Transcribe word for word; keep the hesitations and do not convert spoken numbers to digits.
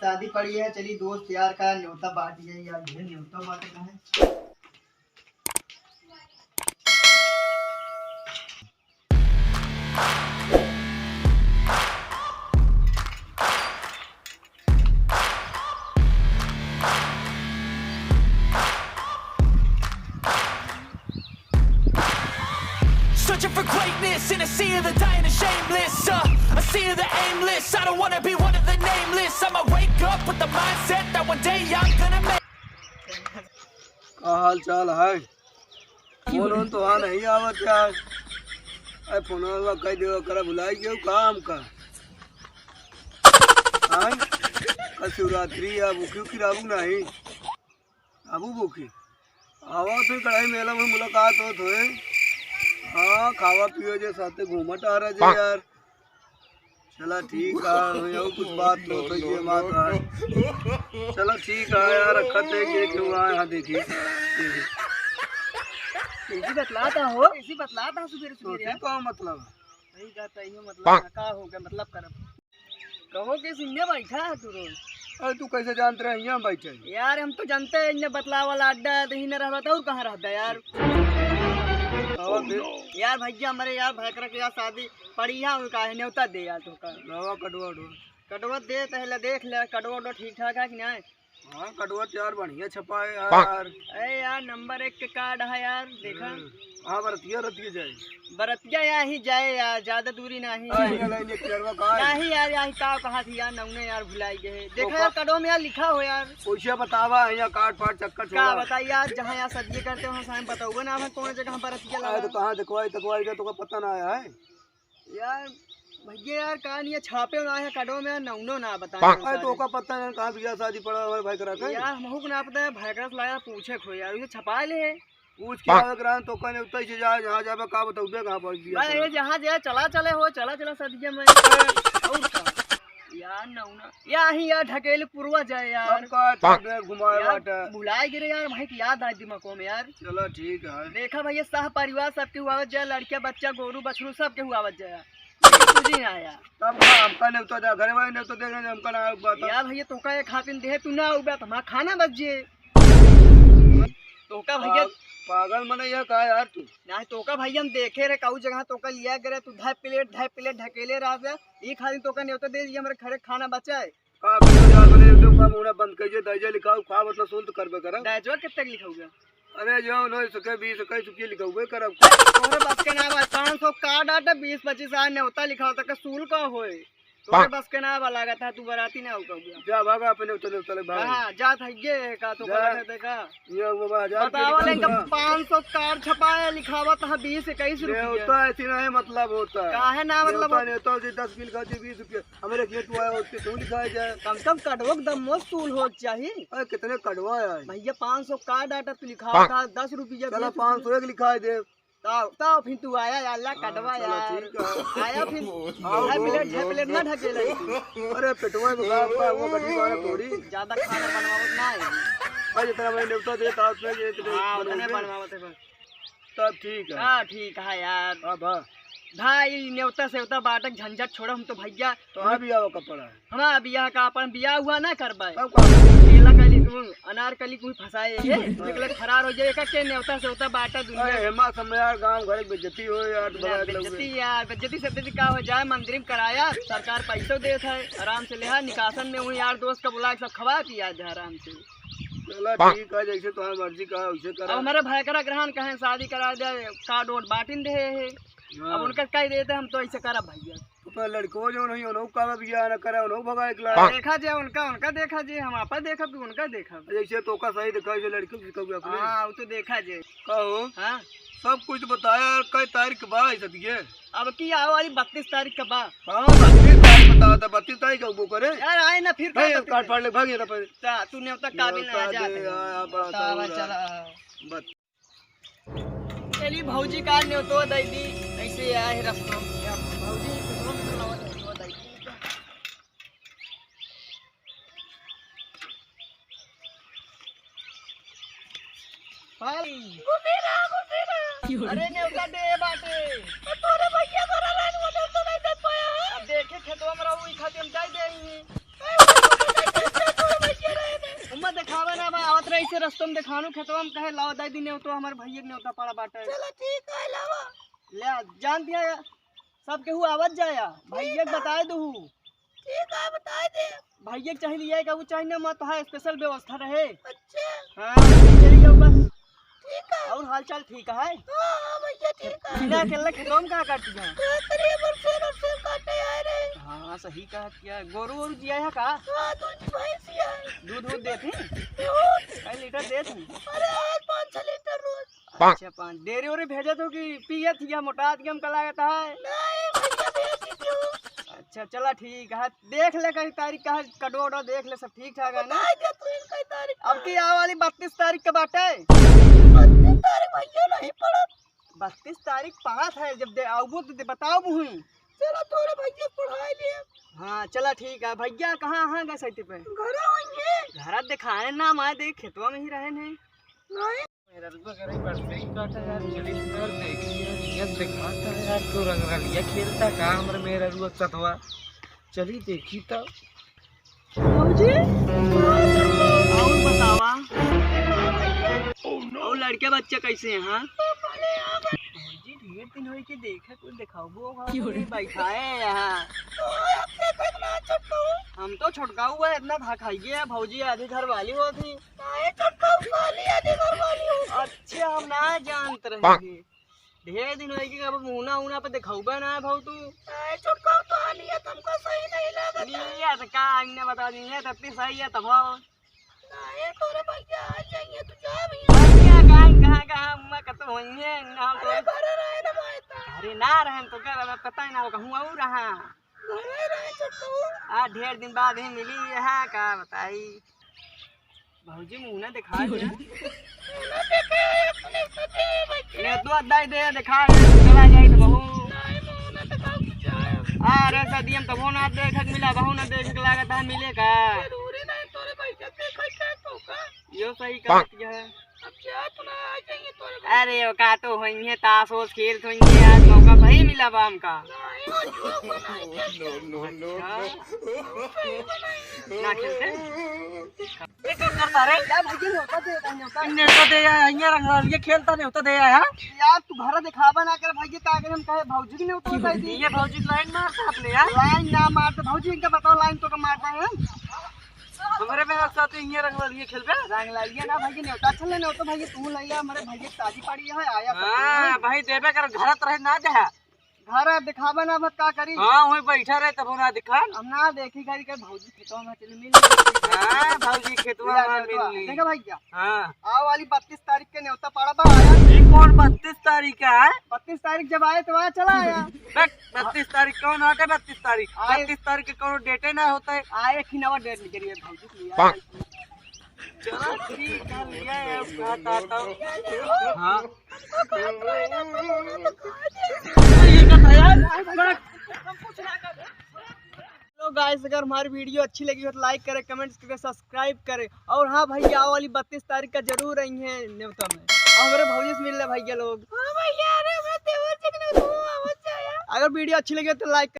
शादी पड़ी है, चली दोस्त यार का न्योता बांट जाए यार, ढेर न्योता बांटे का है। Searching for greatness in a sea of the dying and shameless. Uh, a sea of the aimless. I don't wanna be one of the nameless. I'ma wake up with the mindset that one day I'm gonna make. का हाल चाल है? फोन वोन तो आ नहीं आवत यार। अरे फोनवा कह देवा करा, भुलाई गयो काम का। हाँ? कल शिवरात्रि है, भूखी उखी रहबू नहीं? आबू भूखी? आवा तो कढ़ाई मेला में मुलाकात होत होए। हाँ, खावा पियो जे, साथे घूमा टहरा जे यार। चला ठीक है, भैया, कुछ बात तो कहिए मत है। चला ठीक है यार, रखत है कि क्यों आए, हाँ, देखिए। इसी बतलाता हो, इसी बतलाता हो सुबेरे सुबेरे सोचे यार। का मतलब? नहीं जाता ही हो, मतलब, का हो गया, मतलब करब। कहो कि सिंगे बैठा है तू रोज। अरे तू कैसे जानत रहे यहाँ बैठे? यार हम तो जानते हैं, इन्हें बतला वाला अड्डा है, तो ही न रहता तो और कहाँ रहता यार? और फिर? यार भैया, हमारे यार भैकरा के यार शादी पड़ी है, उनका है न्योता दे यार, तो का? लावा कटवा उठवा। कटवा दे, पहले देख ले, कटवा उटवा ठीक ठाक है कि नहीं? हाँ, कटवा तो यार बढ़िया छपा है यार। अरे यार, नंबर एक के कार्ड है यार, देखा। हम्म। हाँ, बरतिया रतिया जाए। बरतिया यहाँ ही जाए यार, ज्यादा दूरी नहीं। हाँ, यहाँ लाइन एक चरवा का है। नहीं यार, यहाँ का कहा थी यार, नौने यार भुलाई गए। देखा तो यार, का-, कटवा में यार लिखा हो यार। कैसे बतावा है यहाँ काट पाट चक्कर का छोड़ा। बताई यार, जहाँ यहाँ सदिये करते हो, हम बताऊंगा ना, हम कौन जगह बरतिया अरे लगा। तो कहाँ देखवाई तकवाई का, तो का पता ना आया है। यार भैया यार, का नहीं है, छापे ना है, कटवा में यार नौनो ना बताए अरे यार तो सारे। ओका पता नहीं कहाँ बियाह शादी पड़ा हमारे भैकरा के। यार हमहू को ना पता है, भैकरा से लाया पूछे खो यार, उसे छपा ले है। पूछ के आवे के रहन तो कहने उत्तर से जा, जहाँ जाबे का बताऊबे, कहाँ पहुँच दिया भाई, था। ये जहाँ जाए चला चले हो, चला चला सदिया में। और का? यार नौना, या ही यार ढकेल पुरवा जाए यार। अब का तब घुमाए यार, बाटे। भुलाए गिरे यार, भाई की याद आई दिमागों में यार। चलो ठीक है। देखा भैया, सह परिवार सबके हुआवत जाए, लड़किया बच्चा गोरू बछरू सबके हुआवत जाए। तुझे आया। तब का हमका नहीं तो दे, घरे वाले नहीं तो दे, हमका ना आवे बात। यार भैया, तोका एक हाथिन दे, तू ना आवे बात, हमारा खाना बच जे। तोका भैया पाग-, पागल मने यह का यार तू? नहीं तोका भैया हम देखे रहे, काऊ जगह तोका लिया करे, तू ढाई प्लेट, ढाई प्लेट ढकेले रहा से, एक हाथिन तोका न्योता दे दिया, हमारे घरे खाना बचा है। का करबे यार, मने YouTube का मुड़ा बंद कइजे, दैजे लिखाऊ, का मतलब सुन तो करबे करब। दैजवा कितने के लिखाऊ बे? अरे जो नहीं सके, बीस इक्कीस रुपये लिखाऊ बे करब। तोरे बस के ना बा, पाँच सौ का डाटा, बीस पच्चीस आ न्योता लिखाऊ, तक सूल का होए? तोरे बस के ना बा, लागत है तू बराती ना हो कबूया। जा भागा अपने उतले उतले भाग। हाँ, जात है ये का तो जा। गलत है देखा। ये वो बा, हजार रुपये बतावा लिखाऊ लेकिन बा। पाँच सौ कार्ड छपाया, लिखावत है बीस इक्कीस रुपये। न्योता ऐसी नहीं मतलब होता है। काहे ना मतलब न्योता, होता? न्योता से दस बिल खाती बीस रुपये। हमरे खेत हुआ है, उसके क्यों लिखाया जाए? कम से कम कटवा के दम मौसूल हो चाहिए। अरे, कितने कटवा है? भैया, पाँच सौ का डाटा तू लिखा था, दस रुपया चलो, बीस रुपया। पाँच सौ एक लिखा दे। ताओ, ताओ, फिर तू आया, या अल्लाह, हाँ, कटवा चलो, यार। ठीक है। आया फिर, आओ, ढाई प्लेट, ढाई प्लेट ना ढकेला। अरे, पेटवा में का, का, वो गरीब वाला थोड़ी। ज्यादा खाना बनवावत ना है। भाई, जितना मैं न्योता देता, उतने ये, इतने हाँ, उतने बनवाओगे। बनवावत है बस। तब ठीक है। हाँ, ठीक है यार। हाँ, भा। भाई, न्योता सेवता बाटक झंझट छोड़ा, हम तो भैया। तो हाँ, बियाह का पड़ा है। हमारा बियाह का अपन बियाह हुआ ना करबाए। तब का? केला कली तू, अनार कली तू फंसाए है, निकले फरार हो जाए, का के न्योता सेवता बाटा दुनिया। अरे, हेमा समय यार, गाँव घर की बेइज्जती हो यार, तो यार, बड़ा बेइज्जती लोग। यार, बेइज्जती से बेइज्जती का हो जाए, मंदिर में कराया, सरकार पैसों देत है, आराम से लेहा, निकासन में हुई यार, दोस्त का बुला के सब खवा पिया जाए आराम से। चला ठीक है, जैसे तुम्हारी मर्जी का, वैसे अब करा। हमारे भाई करा ग्रहण कहें, शादी करा दे, कार्ड वोट बांटिन दे है। हाँ। अब उनका कह देते हम तो ऐसे करब भैया। तो अपना लड़को जो नहीं, उन्हों का बियाह न करे, उन्हों भगा एकला। देखा जे उनका, उनका देखा जे, हम आपा देखब कि उनका देखब। जैसे तो का सही देखा, जो लड़की की कभी अपने। हाँ, वो तो देखा जे। कहो। हाँ। सब कुछ बताया, कई तारीख बा, ऐसा दिए। अब की आओ वाली बत्तीस तारीख का बा। हाँ, बत्तीस तारीख बतावा था, बत्तीस तारीख का वो करे। यार, आए ना फिर नहीं, क्या अब काट करते? फाड़ ले, भाग यहाँ पर। ता, तू न्योता काबिल ना न्योता आ जा दे, तेरे। हाँ, हाँ, बड़ा तावा तावा चला। बत- चली भौजी का न्योतो दे दी, ऐसे आए रस्तो। या भौजी, न्योतो दे दी। भाई। घुसी ना, घुसी ना। अरे न्योता दे बाटे। तोरे भैया घर रहन, वो न्योता नहीं दे पाया है। अब देखे खेतवा में रहू, ई खातिर हम जाई दे ही। देखावे ना बा, आवत रहे इसे रस्तों में देखानू खेतवा में, कहे लावा दाई दी नेवतो, हमारे भैया के नेवता पड़ा बाटे। चलो ठीक है, लावा। ले आ, जान दिया, सब केहू आवत जाया, भैया के बताए दू। ठीक है, बताए दे। भैया के चाहे लिया का वो चाहे ना, मत है, स्पेशल व्यवस्था रहे। अच्छा। हाँ, चलिए जाओ बस। ठीक है। और हाल चाल ठीक है? हाँ, हाँ भैया, ठीक है। बिना अकेले खेतों में का काटी है? का करिए, बरसे बरसे काटे आए रहे। हाँ, सही कहा क्या, गोरू वोरू जिया है का? हाँ, दूध भैंस ही है। दूध वूध देती? दूध। कई लीटर देती? अरे, आज पाँच छह लीटर रोज। अच्छा, पाँच डेरे ओरे भेजत हो कि पियत हिया, मोटात गम का लागत है? नहीं, भैया, भेज दीजिए। अच्छा, चला ठीक है, देख ले कई तारीख का है, कटवा उटवा देख ले, सब ठीक ठाक है ना? बताई दे तू इनका तारीख अब का। की आवे वाली बत्तीस तारीख के बाटे। बत्तीस तारीख भैया नहीं पड़त। बत्तीस तारीख पड़त है, जब दे आउबो तो दे बताउब हुई। चलो तोरे भैया पढ़ाई लिए। हाँ, चला ठीक है। भैया कहाँ, कहाँ गए सैती पे? घरे होंगे। घरा दिखाए ना, माए देख खेतवा में ही रहे ने। नहीं। मेरा रुआ करे बरसे ही काटा यार, चली तो यार देखी यार, नियत दिखाता है यार, क्यों रंग रलिया खेलता का हमरे मेरा रुआ सतवा। चली देखी तो। भौजी, और बतावा। और लड़के बच्चे कैसे हैं, हाँ? भौजी, ढेर दिन होई के देखे, कुछ दिखाबो होगा, क्यों रे? बैठा है यहाँ। हम तो छोटका हुआ है, इतना भा खाइए है, भौजी आधी घर वाली होती। काहे छोटका वाली आधी घर वाली हो? अच्छा, हम ना जानत रहे। ढेर दिन होई के अब मुहना उहना पे देखौबे ना भौ तू। काहे छोटका तो हालिया तुमको सही नहीं लागत है। नियत का अन्य बता दी, नियत इतनी सही है तब। नहीं, तोरे भैया आ जाइए, तू जा भैया। भैया कहाँ, कहाँ, कहाँ, अम्मा कतो होइए, ना हम अरे तोरे घरे रहे ना भाई ता। अरे ना रहन तो कर, अब पता ही ना हो कहूँ और रहा। घरे रहे छोटू। आ ढेर दिन बाद ही मिली है, का बताई। भौजी मुँह ना दिखा दे। मुँह ना देखे, अपने पति भैया। ये तो अद्धा ही दे दिखा, चला जाए तो बहू। नहीं, मुँह ना दिखाओ, कुछ आया। आ, अरे सदियम तबो ना देखे के मिला, बहू ना देखे के लागत है, मिले का? जरूरी नहीं, तोरे भैया देखे के तो का? यो सही कहत है। अब जा, तू ना आ जाइए तोरे भैया। अरे, वो का तो होइए, ताश ओस खेलत होइए, आज मौका सही मिला बा हमका। नहीं, वो जो बनाई है। No, no, no, अच्छा। No। ना खेलते? ये का करता रे? यार, भैया, न्योता दे, न्योता। न्योता दे यार, यहाँ रंग रलिया खेलता, न्योता दे यार। यार, तू घर दिखावा ना कर, भैया, का करे, हम कहे भौजी के न्योता दे दी। ये भौजी लाइन मारता अपने यार। लाइन ना मारते, भौजी, इनका बताओ, लाइन तो का मारता है हम। हमरे में साथ ये रंग रलिया खेलबे? रंग रलिया ना, भैया, न्योता चल, न्योता, भैया, तू लइया, हमरे भैया के शादी पड़ी है, आया सब हाँ, लोग। भाई, देबे कर, घरत रहे ना दे। घर दिखावे ना, अब का करी? हाँ, वहीं बैठा रहे, तब ना दिखान। हम ना देखी करी के भौजी खेतवा में चली मिल। हाँ, भौजी खेतवा में मिल ली। देखा भैया? हाँ। आवे वाली बत्तीस तारीख के न्योता पड़ा बा, आया। ये कौन बत्तीस तारीख का है? बत्तीस तारीख जब आए तो वहाँ चला आया। देख, बत्तीस तारीख कौन आटे? बत्तीस तारीख, आए। बत्तीस तारीख के कौनो डेटे ना होता है। आए कि नवा डेट निकली है भौजी की यार। चलो ठीक है, लिया है, बात आता हूँ। हाँ। ये का था यार? हेलो गाइस, अगर हमारी वीडियो अच्छी लगी हो तो लाइक करें, कमेंट्स करें, सब्सक्राइब करें। और हाँ भैया, आवे वाली बत्तीस तारीख का जरूर आई है न्योता में। और हमरे भौजी से मिल ले भैया लोग। हाँ भैया, अरे हमरे देवर जी के न्योता में आवत जाया। अगर वीडियो अच्छी लगी हो तो लाइक